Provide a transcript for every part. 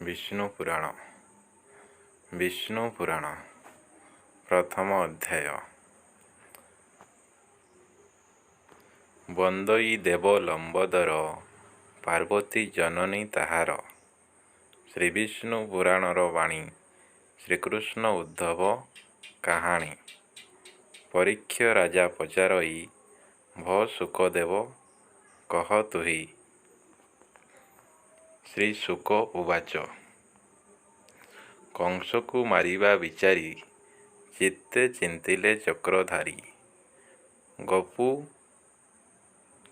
ବିଷ୍ଣୁ ପୁରାଣ। ବିଷ୍ଣୁ ପୁରାଣ ପ୍ରଥମ ଅଧ୍ୟାୟ। ବନ୍ଦଇ ଦେବ ଲମ୍ବୋଦର, ପାର୍ବତୀ ଜନନୀ ତାହାର। ଶ୍ରୀବିଷ୍ଣୁ ପୁରାଣର ବାଣୀ, ଶ୍ରୀକୃଷ୍ଣ ଉଦ୍ଧବ କାହାଣୀ। ପରୀକ୍ଷ ରାଜା ପଚାରଇ, ଭୋ ଶୁକଦେବ କହ ତୁହି। ଶ୍ରୀଶୁକ ଉବାଚ। କଂସକୁ ମାରିବା ବିଚାରି, ଚିତ୍ତେ ଚିନ୍ତିଲେ ଚକ୍ରଧାରୀ। ଗୋପୁ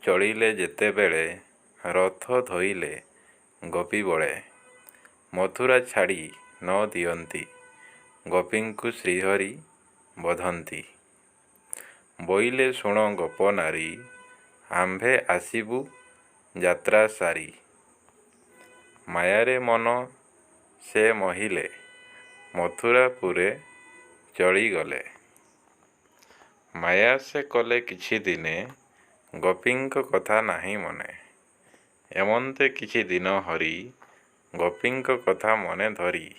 ଚଳିଲେ ଯେତେବେଳେ, ରଥ ଧଇଲେ ଗୋପୀବଳେ। ମଥୁରା ଛାଡ଼ି ନ ଦିଅନ୍ତି, ଗୋପୀଙ୍କୁ ଶ୍ରୀହରି ବଧନ୍ତି। ବୋଇଲେ ଶୁଣ ଗୋପନାରୀ, ଆମ୍ଭେ ଆସିବୁ ଯାତ୍ରା ସାରି। ମାୟାରେ ମନ ସେ ମୋହିଲେ, ମଥୁରାପୁରେ ଚଳିଗଲେ। ମାୟା ସେ କଲେ କିଛିଦିନେ, ଗୋପୀଙ୍କ କଥା ନାହିଁ ମନେ। ଏମନ୍ତେ କିଛିଦିନ ହରି, ଗୋପୀଙ୍କ କଥା ମନେ ଧରି।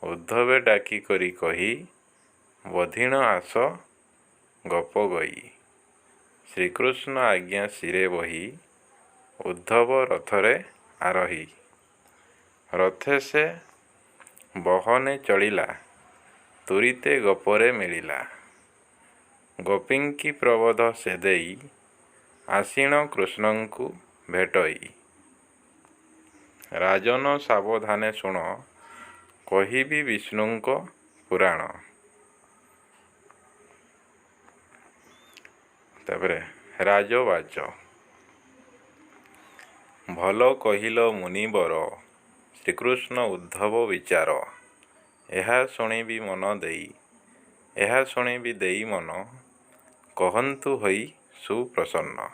ଉଦ୍ଧବେ ଡାକି କରି କହି, ବଧିଣ ଆସ ଗୋପଗଇ। ଶ୍ରୀକୃଷ୍ଣ ଆଜ୍ଞା ଶିରେ ବହି, ଉଦ୍ଧବ ରଥରେ ଆରୋହି। ରଥେ ସେ ବହନେ ଚଳିଲା, ତୁରିତେ ଗୋପରେ ମିଳିଲା। ଗୋପୀଙ୍କି ପ୍ରବୋଧ ସେ ଦେଇ, ଆସିଣ କୃଷ୍ଣଙ୍କୁ ଭେଟଇ। ରାଜନ ସାବଧାନେ ଶୁଣ, କହିବି ବିଷ୍ଣୁଙ୍କ ପୁରାଣ। ତାପରେ ରାଜବାଚ। ଭଲ କହିଲ ମୁନିବର, ଶ୍ରୀକୃଷ୍ଣ ଉଦ୍ଧବ ବିଚାର। ଏହା ଶୁଣିବି ମନ ଦେଇ, ଏହା ଶୁଣିବି ଦେଇ ମନ, କହନ୍ତୁ ହୋଇ ସୁପ୍ରସନ୍ନ।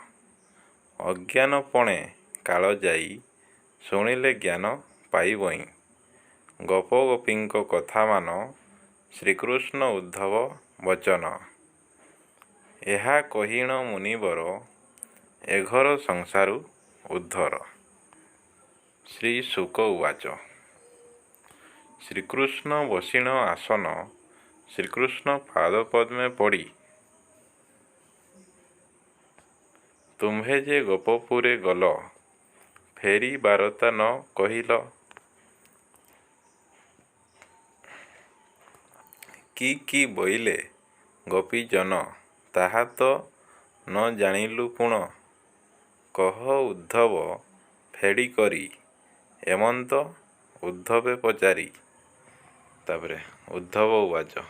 ଅଜ୍ଞାନପଣେ କାଳ ଯାଇ, ଶୁଣିଲେ ଜ୍ଞାନ ପାଇବଇଁ। ଗୋପଗୋପୀଙ୍କ କଥାମାନ, ଶ୍ରୀକୃଷ୍ଣ ଉଦ୍ଧବ ବଚନ। ଏହା କହିଣ ମୁନିବର, ଏ ଘୋର ସଂସାରୁ ଉଦ୍ଧର। ଶ୍ରୀଶୁକ ଉବାଚ। ଶ୍ରୀକୃଷ୍ଣ ବସିଣ ଆସନ, ଶ୍ରୀକୃଷ୍ଣ ପାଦପଦ୍ମେ ପଡ଼ି। ତୁମ୍ଭେ ଯେ ଗୋପପୁରେ ଗଲ, ଫେରି ବାରତା ନ କହିଲ। କି କି ବୋଇଲେ ଗୋପୀଜନ, ତାହା ତ ନ ଜାଣିଲୁ ପୁଣ। କହ ଉଦ୍ଧବ ଫେଡ଼ି କରି, ଏମନ୍ତ ଉଦ୍ଧବେ ପଚାରି। ତାପରେ ଉଦ୍ଧବ ଉବାଚ।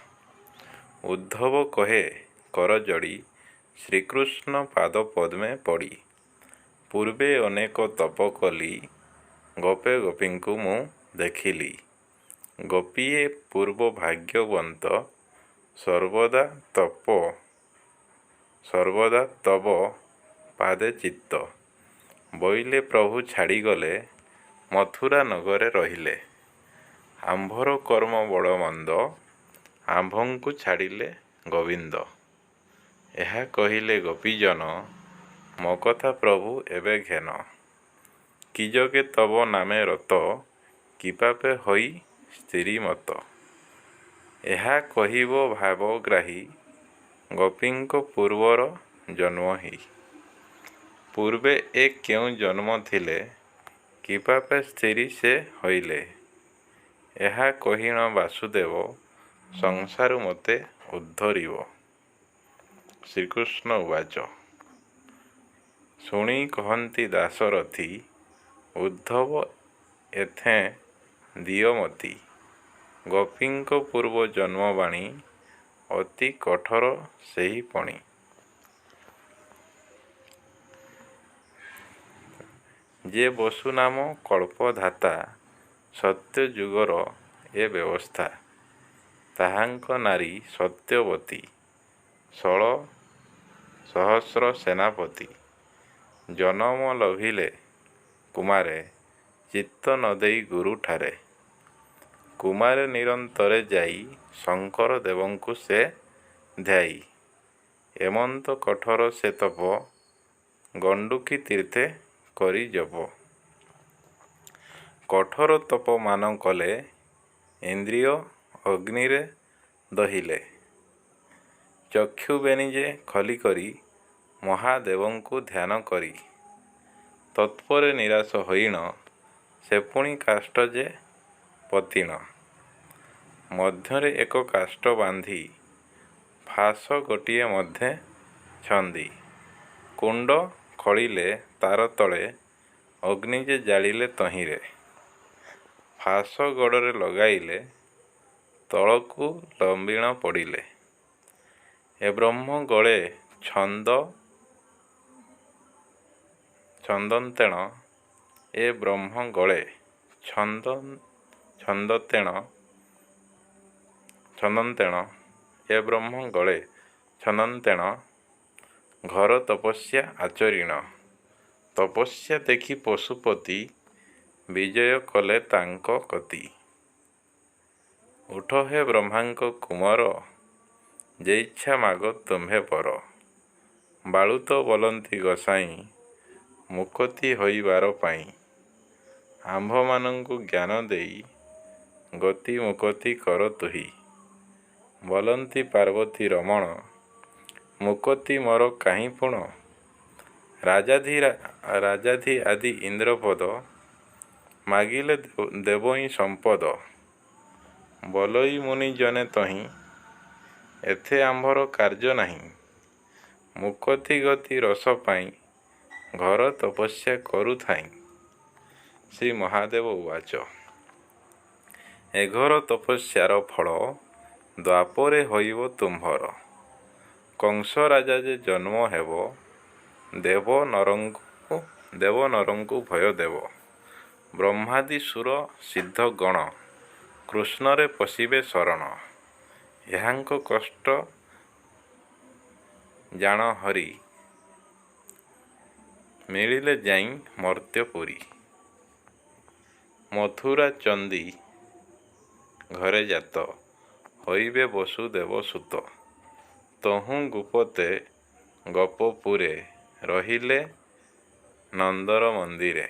ଉଦ୍ଧବ କହେ କରଯୋଡ଼ି, ଶ୍ରୀକୃଷ୍ଣ ପାଦପଦ୍ମେ ପଡ଼ି। ପୂର୍ବେ ଅନେକ ତପ କଲି, ଗୋପେ ଗୋପୀଙ୍କୁ ମୁଁ ଦେଖିଲି। ଗୋପୀଏ ପୂର୍ବ ଭାଗ୍ୟବନ୍ତ, ସର୍ବଦା ତପ ସର୍ବଦା ତବ ପାଦେ ଚିତ୍ତ। ବୋଇଲେ ପ୍ରଭୁ ଛାଡ଼ିଗଲେ, ମଥୁରା ନଗରେ ରହିଲେ। ଆମ୍ଭର କର୍ମ ବଡ଼ ମନ୍ଦ, ଆମ୍ଭଙ୍କୁ ଛାଡ଼ିଲେ ଗୋବିନ୍ଦ। ଏହା କହିଲେ ଗୋପୀଜନ, ମୋ କଥା ପ୍ରଭୁ ଏବେ ଘେନ। କି ଯୋଗେ ତବ ନାମେ ରତ, କି ପାପେ ହୋଇ ସ୍ଥିରିମତ। ଏହା କହିବ ଭାବଗ୍ରାହୀ, ଗୋପୀଙ୍କ ପୂର୍ବର ଜନ୍ମହି। ପୂର୍ବେ ଏ କେଉଁ ଜନ୍ମ ଥିଲେ, କି ପାପେ ସ୍ଥିରି ସେ ହୋଇଲେ। ଏହା କହିଣ ବାସୁଦେବ, ସଂସାରୁ ମୋତେ ଉଦ୍ଧରିବ। ଶ୍ରୀକୃଷ୍ଣ ଉବାଚ। ଶୁଣି କହନ୍ତି ଦାଶରଥି, ଉଦ୍ଧବ ଏଥେଁ ଦିଅ ମତି। ଗୋପୀଙ୍କ ପୂର୍ବ ଜନ୍ମବାଣୀ, ଅତି କଠୋର ସେହି ପଣି। ଯେ ବସୁ ନାମ କଳ୍ପଧାତା, ସତ୍ୟଯୁଗର ଏ ବ୍ୟବସ୍ଥା। ତାହାଙ୍କ ନାରୀ ସତ୍ୟବତୀ, ଷୋଳ ସହସ୍ର ସେନାପତି। ଜନମ ଲଭିଲେ କୁମାରେ, ଚିତ୍ତ ନ ଦେଇ ଗୁରୁଠାରେ। କୁମାରେ ନିରନ୍ତରେ ଯାଇ, ଶଙ୍କର ଦେବଙ୍କୁ ସେ ଧ୍ୟାଇ। ଏମନ୍ତ କଠୋର ସେ ତପ, ଗଣ୍ଡୁକୀ ତୀର୍ଥେ କରି ଜପ। କଠୋର ତପ ମାନ କଲେ, ଇନ୍ଦ୍ରିୟ ଅଗ୍ନିରେ ଦହିଲେ। ଚକ୍ଷୁ ବେନି ଯେ ଖଲି କରି ମହାଦେବଙ୍କୁ ଧ୍ୟାନ କରି। ତତ୍ପରେ ନିରାଶ ହୋଇଣ ସେ ପୁଣି କାଷ୍ଠ ଯେ ପତିଣ। ମଧ୍ୟରେ ଏକ କାଷ୍ଠ ବାନ୍ଧି ଫାଶ ଗୋଟିଏ ମଧ୍ୟେ ଛନ୍ଦି। କୁଣ୍ଡ ଖୋଳିଲେ ତାର ତଳେ ଅଗ୍ନି ଯେ ଜାଳିଲେ ତହିଁରେ। ଫାଶ ଗୋଡ଼ରେ ଲଗାଇଲେ ତଳକୁ ଲମ୍ବିଣ ପଡ଼ିଲେ। ଏ ବ୍ରହ୍ମ ଗଳେ ଛନ୍ଦନ୍ତେଣ ଏ ବ୍ରହ୍ମ ଗଳେ ଛନ୍ଦନ୍ତେଣ ଏ ବ୍ରହ୍ମ ଗଳେ ଛନ୍ଦନ୍ତେଣ ଘୋର ତପସ୍ୟା ଆଚରିଣ। ତପସ୍ୟା ଦେଖି ପଶୁପତି ବିଜୟ କଲେ ତାଙ୍କ କତି। ଉଠ ହେ ବ୍ରହ୍ମାଙ୍କ କୁମର, ଯେ ଇଚ୍ଛା ମାଗ ତୁମ୍ଭେ ବର। ବାଳୁତ ବୋଲନ୍ତି ଗୋସାଇଁ ମୁକତି ହୋଇବାର ପାଇଁ। ଆମ୍ଭମାନଙ୍କୁ ଜ୍ଞାନ ଦେଇ ଗତି ମୁକତି କର ତୁହି। ବୋଲନ୍ତି ପାର୍ବତୀ ରମଣ ମୁକତି ମୋର କାହିଁ ପୁଣ। ରାଜାଧି ଆଦି ଇନ୍ଦ୍ରପଦ ମାଗିଲେ ଦେବଇଁ ସମ୍ପଦ। ବୋଲଇ ମୁନି ଜନେ ତହିଁ ଏଥେ ଆମ୍ଭର କାର୍ଯ୍ୟ ନାହିଁ। ମୁକତି ଗତି ରସ ପାଇଁ ଘୋର ତପସ୍ୟା କରୁଥାଇଁ। ଶ୍ରୀ ମହାଦେବ ଉବାଚ। ଏ ଘୋର ତପସ୍ୟାର ଫଳ ଦ୍ୱାପରେ ହୋଇବ ତୁମ୍ଭର। କଂସ ରାଜା ଯେ ଜନ୍ମ ହେବ ଦେବ ନରଙ୍କୁ ଭୟ ଦେବ। ବ୍ରହ୍ମାଦି ସୁର ସିଦ୍ଧଗଣ କୃଷ୍ଣରେ ପଶିବେ ଶରଣ। ଏହାଙ୍କ କଷ୍ଟ ଜାଣ ହରି ମିଳିଲେ ଯାଇଁ ମର୍ତ୍ତ୍ୟପୁରୀ। ମଥୁରା ଚନ୍ଦି ଘରେ ଜାତ ହୋଇବେ ବସୁଦେବ ସୁତ। ତହୁଁ ଗୁପତେ ଗୋପପୁରେ ରହିଲେ ନନ୍ଦର ମନ୍ଦିରେ।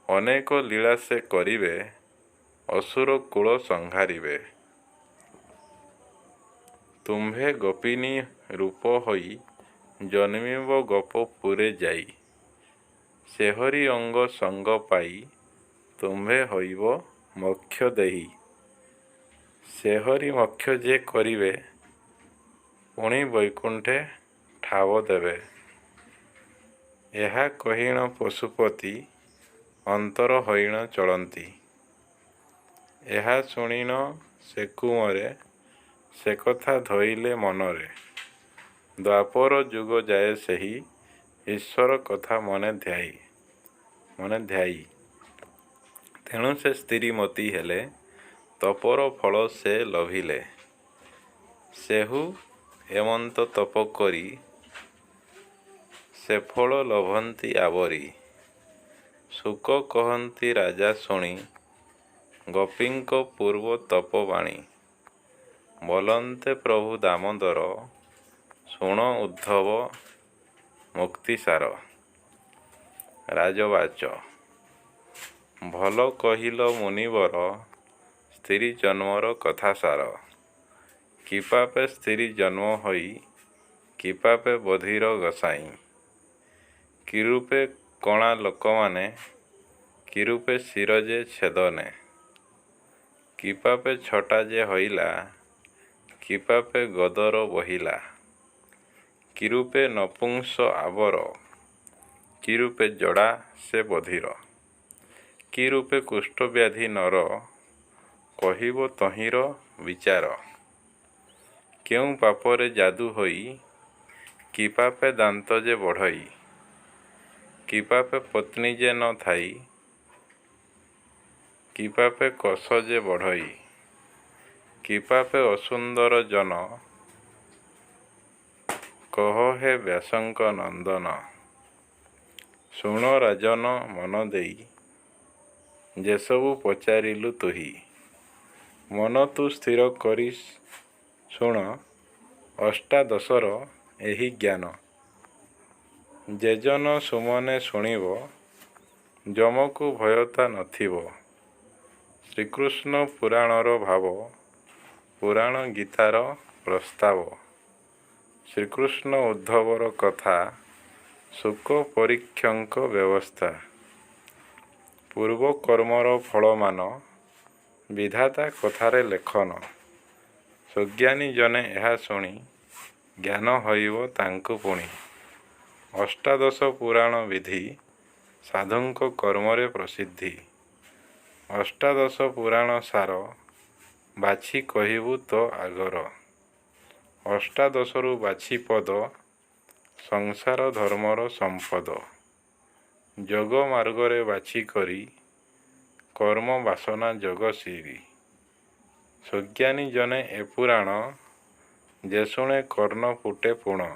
ଅନେକ ଲୀଳା ସେ କରିବେ ଅସୁର କୁଳ ସଂହାରିବେ। ତୁମ୍ଭେ ଗୋପିନୀ ରୂପ ହୋଇ ଜନ୍ମିବ ଗୋପପୁରେ ଯାଇ। ସେହରି ଅଙ୍ଗ ସଙ୍ଗ ପାଇ ତୁମ୍ଭେ ହୋଇବ ମୋକ୍ଷ ଦେହୀ। ସେହରି ମୋକ୍ଷ ଯେ କରିବେ ପୁଣି ବୈକୁଣ୍ଠେ ଠାବ ଦେବେ। ଏହା କହିଣ ପଶୁପତି ଅନ୍ତର ହୋଇଣ ଚଳନ୍ତି। ଏହା ଶୁଣିଣ ସେ କୁମରେ ସେ କଥା ଧଇଲେ ମନରେ। ଦ୍ୱାପର ଯୁଗ ଯାଏ ସେହି ଈଶ୍ୱର କଥା ମନେ ଧ୍ୟାଇ। ତେଣୁ ସେ ସ୍ଥିରମତି ହେଲେ ତପର ଫଳ ସେ ଲଭିଲେ। ସେହୁ ଏମନ୍ତ ତପ କରି ସେ ଫଳ ଲଭନ୍ତି ଆବରି। ଶୁକ କହନ୍ତି ରାଜା ଶୁଣି ଗୋପୀଙ୍କ ପୂର୍ବ ତପବାଣୀ। ବୋଲନ୍ତେ ପ୍ରଭୁ ଦାମୋଦର ଶୁଣ ଉଦ୍ଧବ ମୁକ୍ତିସାର। ରାଜୋବାଚ। ଭଲ କହିଲ ମୁନିବର ସ୍ତ୍ରୀ ଜନ୍ମର କଥା ସାର। କି ପାପେ ସ୍ତ୍ରୀ ଜନ୍ମ ହୋଇ କି ପାପେ ବଧିର ଗୋସାଇଁ। କି ରୂପେ କଣା ଲୋକମାନେ କି ରୂପେ ଶିର ଯେ ଛେଦନେ। କି ପାପେ ଛଟା ଯେ ହୋଇଲା କି ପାପେ ଗୋଦର ବହିଲା। କି ରୂପେ ନପୁଂସ ଆବର କି ରୂପେ ଜଡ଼ା ସେ ବଧିର। କି ରୂପେ କୁଷ୍ଠବ୍ୟାଧି ନର କହିବ ତହିଁର ବିଚାର। କେଉଁ ପାପରେ ଯାଦୁ ହୋଇ କି ପାପେ ଦାନ୍ତ ଯେ ବଢ଼ଇ। କି ପାପେ ପତ୍ନୀ ଯେ ନ ଥାଇ କି ପାପେ କୋଷ ଯେ ବଢ଼ଇ। କି ପାପେ ଅସୁନ୍ଦର ଜନ କହ ହେ ବ୍ୟାସଙ୍କ ନନ୍ଦନ। ଶୁଣ ରାଜନ ମନ ଦେଇ ଯେସବୁ ପଚାରିଲୁ ତୁହି। ମନ ତୁ ସ୍ଥିର କରି ଶୁଣ ଅଷ୍ଟାଦଶର ଏହି ଜ୍ଞାନ। ଯେ ଜନ ସୁମନେ ଶୁଣିବ ଯମକୁ ଭୟ ତା ନଥିବ। ଶ୍ରୀକୃଷ୍ଣ ପୁରାଣର ଭାବ ପୁରାଣ ଗୀତାର ପ୍ରସ୍ତାବ। ଶ୍ରୀକୃଷ୍ଣ ଉଦ୍ଧବର କଥା ଶୁକ ପରୀକ୍ଷଙ୍କ ବ୍ୟବସ୍ଥା। ପୂର୍ବ କର୍ମର ଫଳମାନ ବିଧାତା କଥାରେ ଲେଖନ। ସୁଜ୍ଞାନୀ ଜନେ ଏହା ଶୁଣି ଜ୍ଞାନ ହୋଇବ ତାଙ୍କୁ ପୁଣି। ଅଷ୍ଟାଦଶ ପୁରାଣ ବିଧି ସାଧୁଙ୍କ କର୍ମରେ ପ୍ରସିଦ୍ଧି। ଅଷ୍ଟାଦଶ ପୁରାଣ ସାର ବାଛି କହିବୁ ତୋ ଆଗର। ଅଷ୍ଟାଦଶରୁ ବାଛି ପଦ ସଂସାର ଧର୍ମର ସମ୍ପଦ। ଯୋଗ ମାର୍ଗରେ ବାଛି କରି କର୍ମ ବାସନା ଯୋଗ ଶିରି। ସୁଜ୍ଞାନୀ ଜନେ ଏ ପୁରାଣ ଯେ ଶୁଣେ କର୍ଣ୍ଣ ପୁଟେ ପୁଣ।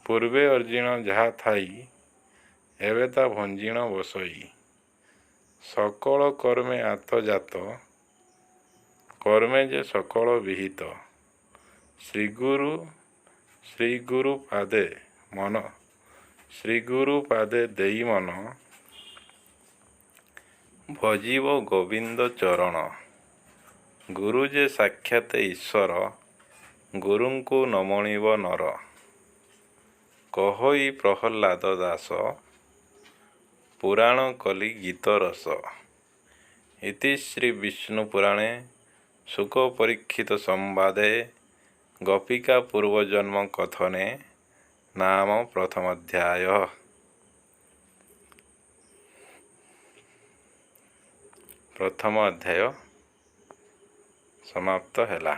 ପୂର୍ବେ ଅର୍ଜିଣ ଯାହା ଥାଇ ଏବେ ତା ଭଞ୍ଜିଣ ବସଇ। ସକଳ କର୍ମେ ଆତଯାତ କର୍ମେ ଯେ ସକଳ ବିହିତ। ଶ୍ରୀଗୁରୁ ଶ୍ରୀଗୁରୁ ପାଦେ ମନ ଶ୍ରୀଗୁରୁ ପାଦେ ଦେଇ ମନ ଭଜିବ ଗୋବିନ୍ଦ ଚରଣ। ଗୁରୁ ଯେ ସାକ୍ଷାତେ ଈଶ୍ୱର ଗୁରୁଙ୍କୁ ନ ମଣିବ ନର। କହଇ ପ୍ରହ୍ଲାଦ ଦାସ ପୁରାଣ କଲି ଗୀତ ରସ। ଇତି ଶ୍ରୀ ବିଷ୍ଣୁ ପୁରାଣେ ଶୁକ ପରୀକ୍ଷିତ ସମ୍ବାଦେ ଗୋପିକା ପୂର୍ବଜନ୍ମ କଥନେ ନାମ ପ୍ରଥମାଧ୍ୟାୟ। ପ୍ରଥମ ଅଧ୍ୟାୟ ସମାପ୍ତ ହେଲା।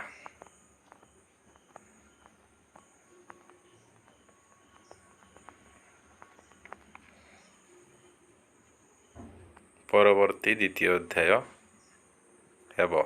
ପରବର୍ତ୍ତୀ ଦ୍ୱିତୀୟ ଅଧ୍ୟାୟ ହେବ।